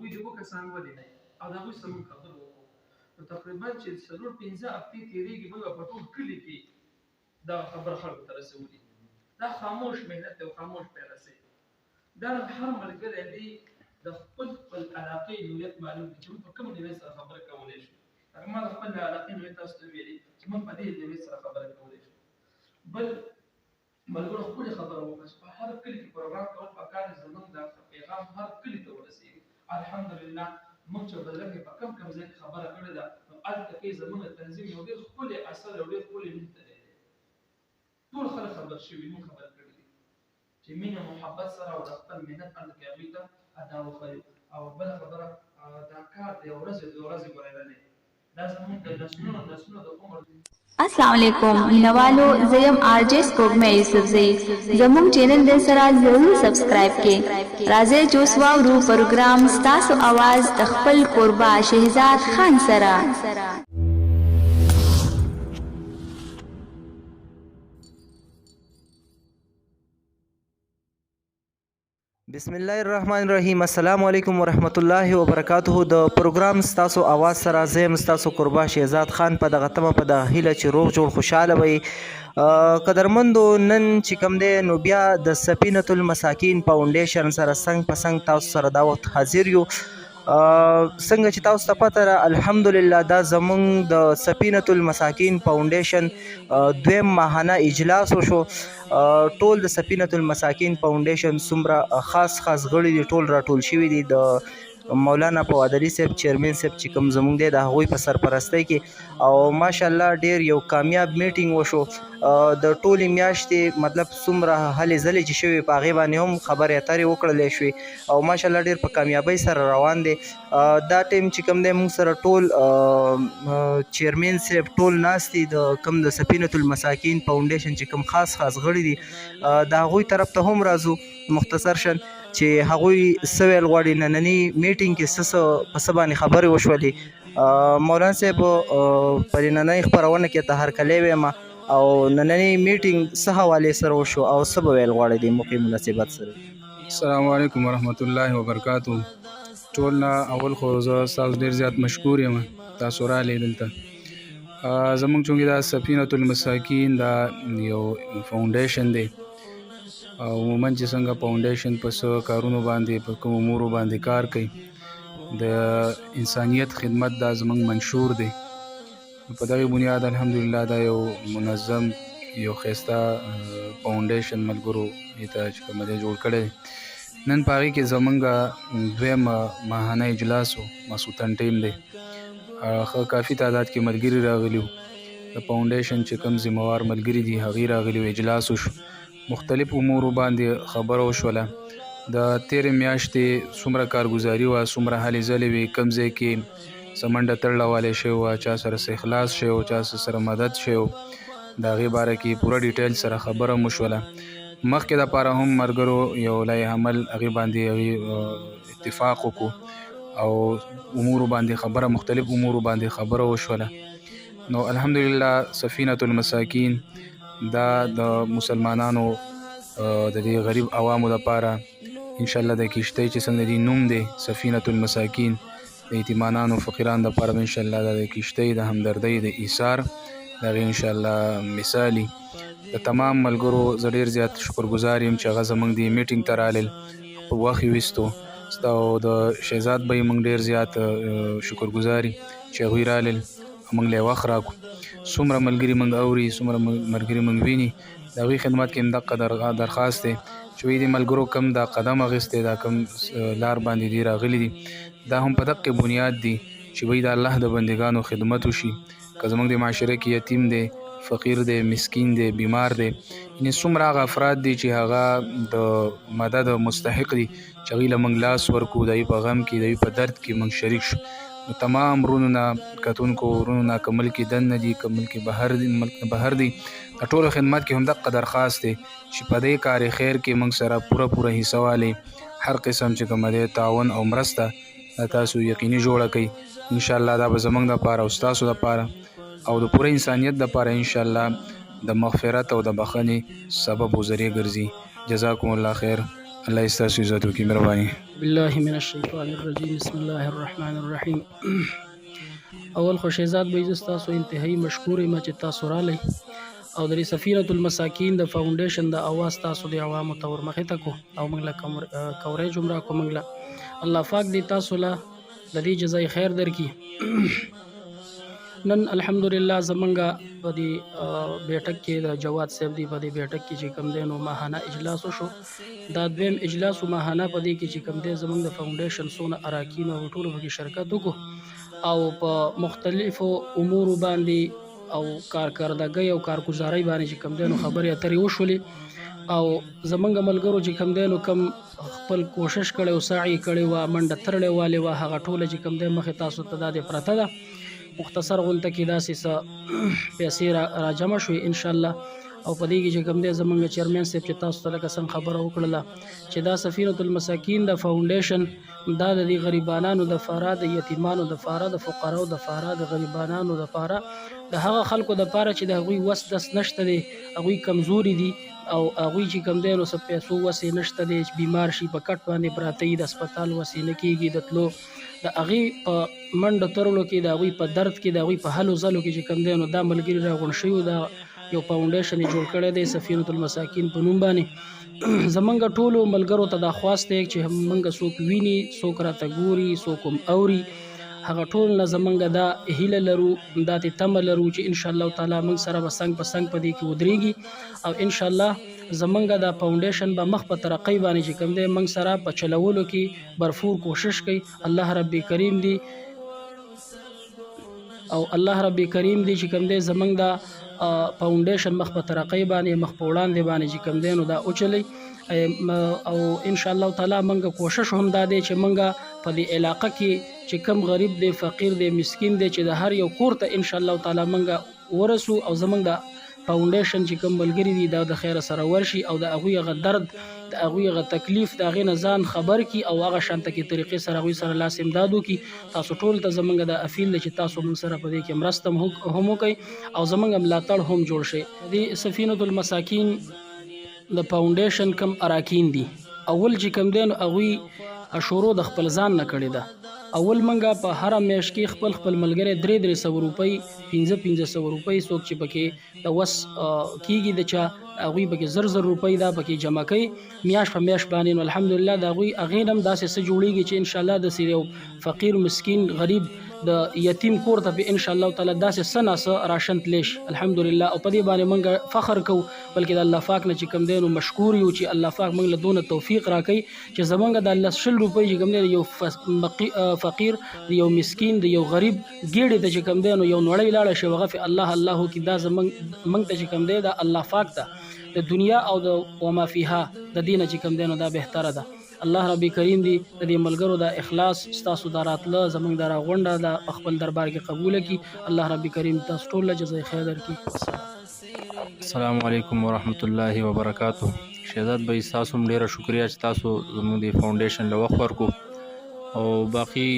هغوی دې اووه کسان ولې نه او د هغوی سره موږ خبرې وکړو. نو تقریبا چې څلور پنځه هفتې تېرېږي، موږ په ټول کلي کې دغه خبره خلکو ته رسولي. دا خاموش محنت دی او خاموش پیرسي. دا هر ملګری دی د خپل خپل علاقې نوعیت معلوم کړي چې موږ په کوم نوعیت سره خبره کولی شو. هغه ما د خپل علاقې نوعیت تاسو ته ویلي چې موږ په دې نوعیت سره خبره کولی شو. بل ملګرو ښکلې خبره وکړه چې په هر کلي کې پروګرام کول پکار دي، زموږ دا پیغام هر کلي ته ورسېږي. الحمدلله موږ چې په کې په کم کم ځای کې خبره کړې ده، نو هلته کې زموږ تنظیم یو ډېر ښکلی اثر او ډېر ښکلی نوم تللی دی. ټول خلک خبر شوي، موږ خبر کړي دي چې مینه محبت سره او د خپل محنت هلته کې هغوی ته ادا وښیو. او بله خبره، دا کار د یو ورځې دوه ورځې ګورې نه دی، دا زموږ د نسلونو نسلونو د عمر. اسلام علیکم مینوالو، زه یم آر جی سپوږمۍ یوسفزۍ. زموږ چینل در سره ضرور سبسکرایب کې. راځئ چې اوس واورو پروګرام ستاسو اواز د خپل کوربه شهزاد خان سره. بسم الله الرحمن الرحیم. السلام علیکم ورحمت الله وبرکاته. د پروګرام ستاسو اواز سره زه یم ستاسو قربا شهزاد خان، په دغه تمه، په دغه هیله چې روغ جوړ خوشاله وئ. قدرمندو، نن چې کوم دی نو بیا د سفینة المساکین فاونډیشن سره څنګ په څنګ تاسو سره دا وخت حاضر یو. څنګه چې تاسو ته پته ده، الحمدلله دا زمونږ د سفینة المساکین فاونډیشن دویم ماهانه اجلاس وشو. ټول د سفینة المساکین فاونډیشن څومره خاص خاص غړي دي، ټول راټول شوي دي، د مولانا فواد علي صاحب، چیرمن صاحب چې کوم زمونږ دی، د هغوی په سرپرستۍ کې. او ماشاءالله ډیر یو کامیاب میټینګ وشو. د ټولې میاشتې مطلب څومره هلې ځلې چې شوې، په هغې باندې هم خبرې اترې وکړلې شوې او ماشاءالله ډیر په کامیابۍ سره روان دی. دا ټیم چې کوم دی، موږ سره ټول چیرمن صاحب ټول ناست دي، د کوم د سفینة المساکین فاونډیشن چې کوم خاص خاص غړي دي. د هغوی طرف ته هم راځو مختصر شن چې هغوی څه ویل غواړي، ننني میټینګ کې څه څه په څه باندې خبرې وشولې. مولانا صاحب، په دې نننۍ خپرونه کې ته هرکلی وایم او نننی میټینګ څه حوالې سره وشو او څه به ویل غواړئ د موقع مناسبت سره؟ السلام علیکم ورحمت الله وبرکاتو. ټول نه اول خو زه تاسو ډیر زیات مشکور یم، تاسو رالی دلته. زمونږ چونکې دا سفینة المساکین دا یو فاونډیشن دی او عموما چې څنګه فاونډیشن په څه کارونو باندې، په کوم امورو باندې کار کوي، د انسانیت خدمت دا زمونږ منشور دی. په دغه بنیاد الحمدلله دا یو منظم، یو ښایسته فاونډیشن ملګرو ته چې کوم دی جوړ کړی. نن په هغې کې زمونږ دویم ماهانه اجلاس و، ماسوتن ټیم دی. ښه کافي تعداد کې ملګري راغلي وو. د فاونډیشن چې کوم ذمهوار ملګري دي، هغوی راغلي وو. اجلاس وشو، مختلف امورو باندې خبره وشوله. د تېرې میاشتې څومره کارګزاري وه، څومره هلې ځلې وې، کوم ځای کې څه منډه تړله والی شوې وه، چا سره څه اخلاص شوی و، چا سره مدد شوی و، د هغې باره کې پوره ډیټیل سره خبره مو شوله. مخکې دپاره هم ملګرو یو لایحه عمل هغې باندې هغې اتفاق وکړو او امورو باندې خبره، مختلف امورو باندې خبره وشوله. نو الحمدلله سفینة المساکین دا د مسلمانانو د دې غریب عوامو لپاره ان شاء الله د کشتۍ چې څنګه دی نوم دی سفینة المساکین، د یتیمانانو فقیرانو لپاره به ان شاء الله د کشتۍ د همدردۍ د ایثار د هغې ان شاء الله مثالي. د تمام ملګرو زه ډېر زیات شکرګزار یم چې هغه زمونږ دې میټینګ ته رالل، خپل وخت یې ویستو. او د شهزاد بھائی موږ ډېر زیات شکرګزار چې هغوی رالل، موږ له وخت راکو. څومره ملګري موږ اوري، څومره ملګري موږ ویني، د هغوی خدمت کې هم دقه درخواست دی چې وایي دې ملګرو کوم دا قدم اخیستی، دا کوم لار باندې دی راغلي دي، دا هم په دقه بنیاد دي چې وایي د الله د بندګانو خدمت وشي. که زموږ د معاشره کې یتیم دی، فقیر دی، مسکین دی، بیمار دی، یعنې څومره هغه افراد دي چې هغه د مدد مستحق دي، چې هغوی له موږ لاس ورکړو، د هغوی په غم کې، د هغوی په درد کې موږ شریک شو. نو تمام ورونو نه، کتونکو ورونو نه، که ملک دننه دي، که ملک بهر دي، ملک نه بهر دي، د ټولو خدمت کې هم دقه درخواست دی چې په دې کار خیر کې موږ سره پوره پوره حصه والي، هر قسم چې کومه دی تعاون او مرسته دا تاسو یقیني جوړه کړئ. ان شاء الله دا به زموږ دپاره او ستاسو دپاره او د پوره انسانیت دپاره ان شاء الله د مغفرت او د بخښنې سبب او ذریعه ګرځي. جزاکم الله خیر. الله یې ستاسو عزت وکړي. مهرباني. بالله من الشیطان الرجیم، بسم الله الرحمن الرحیم. اول خو شهزاد بھائی، زه ستاسو انتهایی مشکور یم چې تاسو رالئ او د سفینة المساکین د فاونډیشن د اواز تاسو د عوامو ته ورمخې ته کو او موږ له coverage هم راکو. موږ له الله پاک دې تاسو له د دې جزای خیر درکړي. نن الحمدلله زمونږ په دې بیټک کې د جواد صاحب دی په دې بیټک کې چې کوم دی نو ماهانه اجلاس وشو. دا دویم اجلاس ماهانه په دې کې چې کوم دی زمونږ د فاونډیشن څونه اراکین او ټولو پکې شرکت وکړو او په مختلفو امورو باندې او کارکردګۍ او کارګزارۍ باندې چې کوم دی نو خبرې اترې وشولې. او زمونږ ملګرو چې کوم دی نو کوم خپل کوشش کړی او سعی کړې وه، منډه ترړې والې وه، هغه ټوله چې کوم دی مخې تاسو ته دا دی پرته ده. مختصر غونته کې داسې څه پیسې را جمع شوې انشاءالله. او په دې کې چې کوم دی زمونږ چیرمن صاحب چې تاسو ته لکه څنګه خبره وکړله چې دا سفینة المساکین د فاونډیشن دا د دې غریبانانو دپاره، د یتیمانو دپاره، د فقراو دپاره، د غریبانانو دپاره، د هغه خلکو دپاره چې د هغوی وس دس نشته دی، هغوی کمزوري دي او هغوی چې کوم دی نو څه پیسو وس یې نشته دی، چې بیمار شي په کټ باندې پراته وي، د هسپتال وس یې نه کېږي د تلو، د هغې په منډو ترړو کې، د هغوی په درد کې، د هغوی په هلو ځلو کې چې کوم دی نو دا ملګري راغونډ شوي، دا یو فاونډیشن یې جوړ کړی دی سفینة المساکین په نوم باندې. زمونږ ټولو ملګرو ته دا خواست دی چې مونږ څوک ویني، څوک راته ګوري، څوک هم اوري، هغه ټول نه زمونږ دا هیله لرو، دا ترې تمه لرو چې انشاءالله تعالی مونږ سره به څنګ په څنګ په دې کې ودرېږي او انشاءالله زمونږ دا فاونډیشن به مخ په ترقۍ باندې چې کوم دی مونږ سره په چلولو کې برفور کوشش کوي. الله رب کریم دی او الله رب کریم دی چې کوم دی زمونږ دا فاونډیشن مخ په ترقۍ باندې، مخ په وړاندې باندې چې کوم دی نو دا وچلوي. او ان شاء الله تعالی مونږ کوشش هم دا دی چې مونږ په دې علاقه کې چې کم غریب دی، فقیر دی، مسکین دی، چې د هر یو کور ته ان شاء الله تعالی مونږ ورسو او زمونږ د فاونډیشن چې کوم ملګري دي دا د خیره سره ورشي او د هغوی هغه درد، د هغوی هغه تکلیف، د هغې نه ځان خبر کړي او هغه شانته کې طریقې سره هغوی سره لاس امداد وکړي. تاسو ټول ته زمونږ د اپیل دی چې تاسو مونږ سره په دې کې مرسته هم وکړئ او زمونږ ملاتړ هم جوړ شي. د دې سفینة المساکین د فاونډیشن کم اراکین دي، اول چې کوم دی نو هغوی شروع د خپل ځان نه کړې ده. اول مونږه په هره میاشت کې خپل خپل ملګری 300 روپۍ، 500 روپۍ، څوک چې پکې د وس کیږي د چا هغوی پکې 1000 روپۍ دا پکې جمع کوي میاشت په میاشت باندې. نو الحمدلله د هغوی هغې نه هم داسې څه جوړېږي چې انشاءالله داسې یو فقیر مسکین غریب د یتیم کور ته پې انشاءالله تعالی داسې څه نا څه راشن تللی شي الحمدلله. او په دې باندې موږ فخر کوو، بلکې د الله پاک نه چې کوم دی نو مشکور یو چې الله پاک موږ له دونه توفیق راکوي چې زمونږ د لس شل روپۍ چې کوم دی یو فقیر، د یو مسکین، د یو غریب ګېډې ته چې کوم دی نو یو نوړۍ لاړه شي، هغه پې الله الله وکړي. دا زمونږ موږ ته چې کوم دی دا الله پاک ده د دنیا او د وما فیها د دې نه چې کوم دی نو دا بهتره ده. الله رب کریم دی د دې ملګرو دا اخلاص ستاسو دا راتله زمونږ دا راغونډه دا په خپل دربار کې قبوله کړي. الله رب کریم تاسو ټول له جزای خیر درکړي. السلام علیکم ورحمت الله وبرکاته. شهزاد بھائی، تاسو هم ډیره شکریه چې تاسو زموږ د فاونډیشن له وخت ورکو او باقي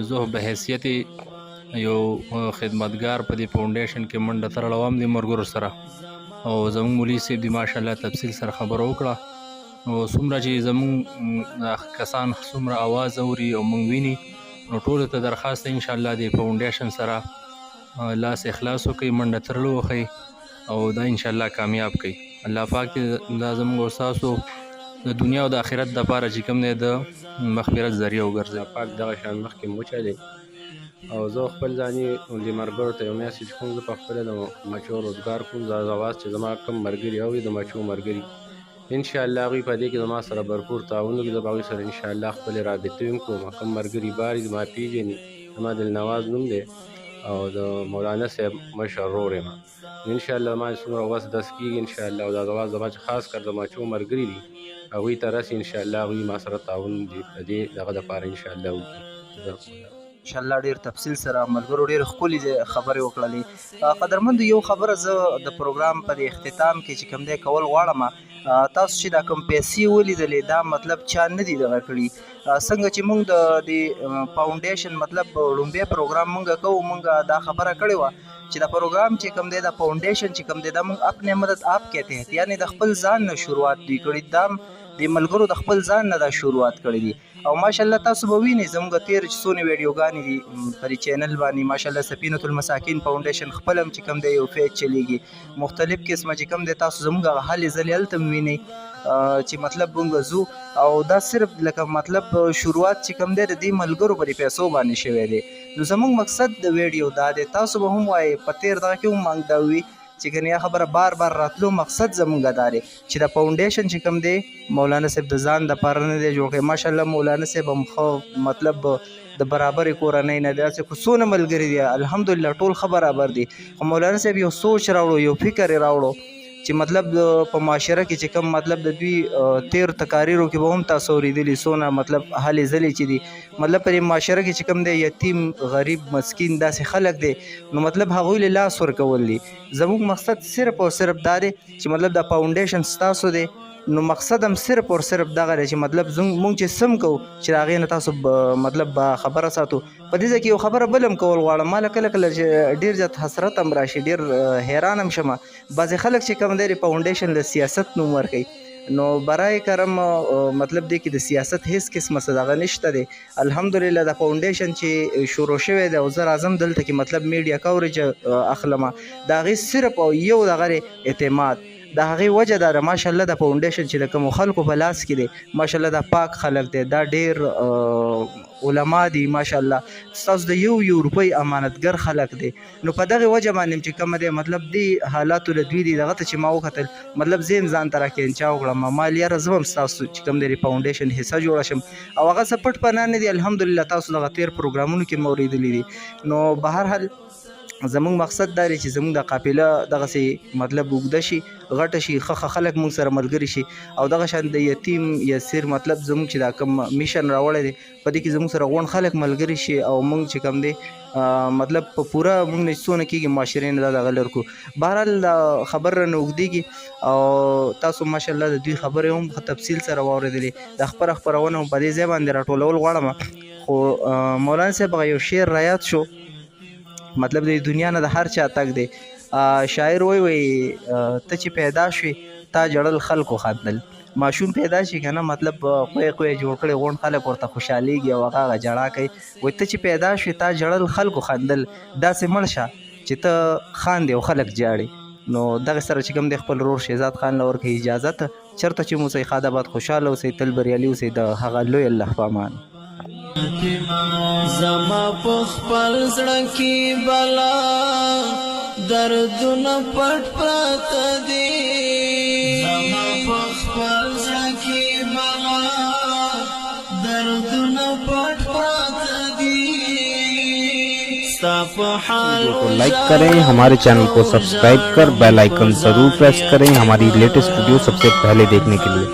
زه به حیثیت یو خدمتګار په دې فاونډیشن کې منډه ترړه وم د ملګرو سره او زموږ مولوي صاحب دی ماشاءالله تفصیل سره خبره وکړه. نو څومره چې زموږ کسان څومره اواز اوري او موږ ویني نو ټولو ته درخواست دی انشاءالله د فاونډیشن سره لاس اخلاص وکړئ، منډه ترړه وښئ او دا انشاءالله کامیاب کړئ. الله پاک دې دا زموږ او ستاسو د دنیا او د آخرت دپاره چې کوم دی د مغفرت ذریعه وګرځوي. الله پاک دغه شان مخکې هم وچلوي. او زه خپل ځاني دې ملګرو ته یو میسج کوم، زه په خپله د مچو روزګار کوم، دا اواز چې زما کوم ملګري اوري د مچو ملګري انشاءالله هغوی په دې کې زما سره برپور تعاون وکړي. زه به هغوی سره انشاءالله خپلې رابطې هم کوم. کوم ملګري باري زما پېژني، زما دلنواز نوم دی او د مولانا صاحب مشر ورور یم. انشاءالله ما څومره وس دس کېږي انشاءالله، او دا اواز زما چې خاص کر د مچو ملګري دي هغوی ته رسي انشاءالله، هغوی ما سره تعاون دي د دې دغه دپاره انشاءالله وکړي. انشاءالله ډېر تفصیل سره ملګرو ډېر ښکلې خبرې وکړلې. قدرمندو، یو خبره زه د پروګرام په دې اختتام کې چې کوم دی کول غواړم، تاسو چې دا کوم پیسې ولیدلې دا مطلب چا نه دي دغه کړي. څنګه چې مونږ د دې فاونډیشن مطلب لومبی پروګرام مونږ کوو، مونږ دا خبره کړې وه چې دا پروګرام چې کوم دی، دا فاونډیشن چې کوم دی، دا مونږ اپنې مدد آپ کې تحت یعنی د خپل ځان نه شروعات دی کړي. دا دې ملګرو د خپل ځان نه دا شروعات کړی دي. او ماشاءالله تاسو به وینئ زموږ تیر چې څونه ویډیوګانې دي په دې چینل باندې، ماشاءالله سفینة المساکین فاونډیشن خپل هم چې کوم دی یو پیج چلیږي، مختلف قسمه چې کوم دی تاسو زموږ هغه هلې ځلې هلته هم وینئ چې مطلب موږ ځو. او دا صرف لکه مطلب شروعات چې کوم دی د دې ملګرو په دې پیسو باندې شوی دی. نو زموږ مقصد د ویډیو دا دی، تاسو به هم وایئ په تیر دغه کې هم موږ دا ووي چې ګنې یا خبره بار بار راتلو مقصد زمونږ دا دی چې دا فاونډیشن چې کوم دی مولانا صاحب د ځان د پاره نه دی جوړ کړی. ماشاءالله مولانا صاحب هم ښه مطلب د برابرې کورنۍ نه دی، داسې خو څونه ملګري دي الحمدلله ټول ښه برابر دي، خو مولانا صاحب یو سوچ راوړو، یو فکر یې راوړو چې مطلب په معاشره کې چې کوم مطلب د دوی تیر تقاریرو کې به هم تاسو اورېدلي څونه مطلب هلې ځلې چې دي، مطلب په دې معاشره کې چې کوم دی یتیم غریب مسکین داسې خلک دی، نو مطلب هغوی له لاس ورکول دي. زموږ مقصد صرف او صرف دا دی چې مطلب دا فاونډیشن ستاسو دی، نو مقصد هم صرف او صرف دغه دی چې مطلب مونږ چې سم کوو چې د هغې نه تاسو مطلب خبره ساتو. په دې ځای کې یو خبره بل هم کول غواړم، ما له کله کله چې ډېر زیات حسرت هم راشي، ډېر حیران هم شم، بعضې خلک چې کوم دی د فاونډیشن له سیاست نوم ورکوي، نو برای کرم مطلب دې کې د سیاست هیڅ قسمه څه دغه نشته دی. الحمدلله دا فاونډیشن چې شروع شوی دی او زه راځم دلته کې مطلب میډیا کوریج اخلم، د هغې صرف او یو دغه دی اعتماد، د هغې وجه دا ده ماشاءالله دا فاونډیشن چې د کومو خلکو په لاس کې دی ماشاءالله دا پاک خلک دی، دا ډیر علما دي ماشاءالله، ستاسو د یو یو روپۍ امانتګر خلک دی. نو په دغه وجه باندې چې کومه دی مطلب دی حالاتو له دوی دی دغه ته چې ما وکتل مطلب زه هم ځان ته راکینچا وکړم، ما ویل یاره زه به هم ستاسو چې کوم دی د فاونډیشن حصه جوړه شم، او هغه څه پټ پناه نه دي الحمدلله تاسو دغه تیر پروګرامونو کې مو اورېدلي دي. نو بهرحال زموږ مقصد دا دی چې زموږ د قافله دغسې مطلب اوږده شي، غټه شي، ښه ښه خلک موږ سره ملګري شي، او دغه شان د یتیم یسیر مطلب زموږ چې دا کوم میشن راوړی دی په دې کې زموږ سره غونډ خلک ملګري شي، او موږ چې کوم دی مطلب په پوره موږ نه څونه کېږي معاشرې نه دا دغه لر کړو. بهرحال دا خبر رانه اوږدېږي او تاسو ماشاءالله د دوی خبرې هم ښه تفصیل سره واورېدلې، دا خپله خپرونه هم په دې ځای باندې راټولول غواړم. خو مولانا صاحب هغه یو شعر رایاد شو، مطلب د دنیا نه د هر چا تګ دی. شاعر وایي وایي ته چې پیدا شوې تا ژړل خلکو خندل، ماشوم پیدا شي که نه مطلب قوی قوی جوړ کړی غونډ خلک ورته خوشحالېږي او هغه هغه ژړا کوي، وایي ته چې پیدا شوې تا ژړل خلکو خندل، داسې مړ شه چې ته خاندې او خلک ژاړي. نو دغه سره چې کوم دی خپل ورور شهزاد خان له ورکوي اجازت، چرته چې مو اوسئ ښاد آباد خوشحاله اوسئ، تل بریالي اوسئ، د هغه لوی الله په امان. زما په خپل زړه کې بلا دردونه پټ پراته دي، زما په خپل زړه کې بلا دردونه پټ پراته دي، ستا په حال کو لایک کریں، ہمارے چینل کو سبسکرائب کر بیل آئیکن ضرور پریس کریں ہماری لیٹسٹ ویڈیو سب سے پہلے دیکھنے کے لیے۔